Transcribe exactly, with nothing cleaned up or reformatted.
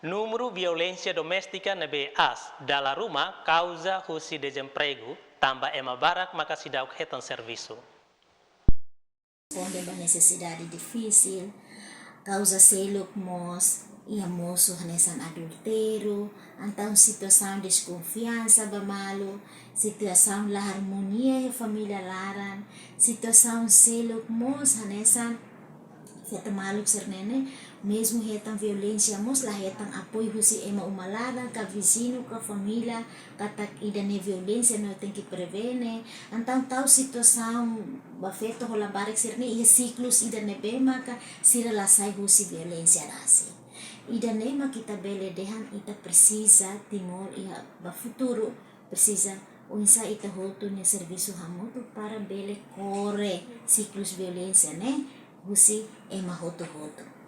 Númeru violénsia doméstika ne'ebé aas dala ruma kauza husi dezempregu, tanba ema barak maka seidauk hetan servisu. Responde ba nesesidade difisil, kauza seluk mós iha mosu hanesan adultériu, entaun situasaun deskonfiansa ba malu, situasaun la armonia iha família laran, situasaun seluk mós hanesan feto maluk sira-ne'e ne'e, mezmu hetan violénsia mós la hetan apoiu husi ema uma laran ka viziñu ka família, katak ida-ne'e violénsia no tenke prevene, entaun tau situasaun ba feto ho labarik sira-ne'e iha siklus ida ne'ebé maka sira la sai husi violénsia rasik. Ida-ne'e mak ita bele dehan ita presiza Timor iha ba futuru presiza oinsá ita hotu nia servisu hamutuk para bele kore siklus violénsia ne'e husi ema hotu-hotu.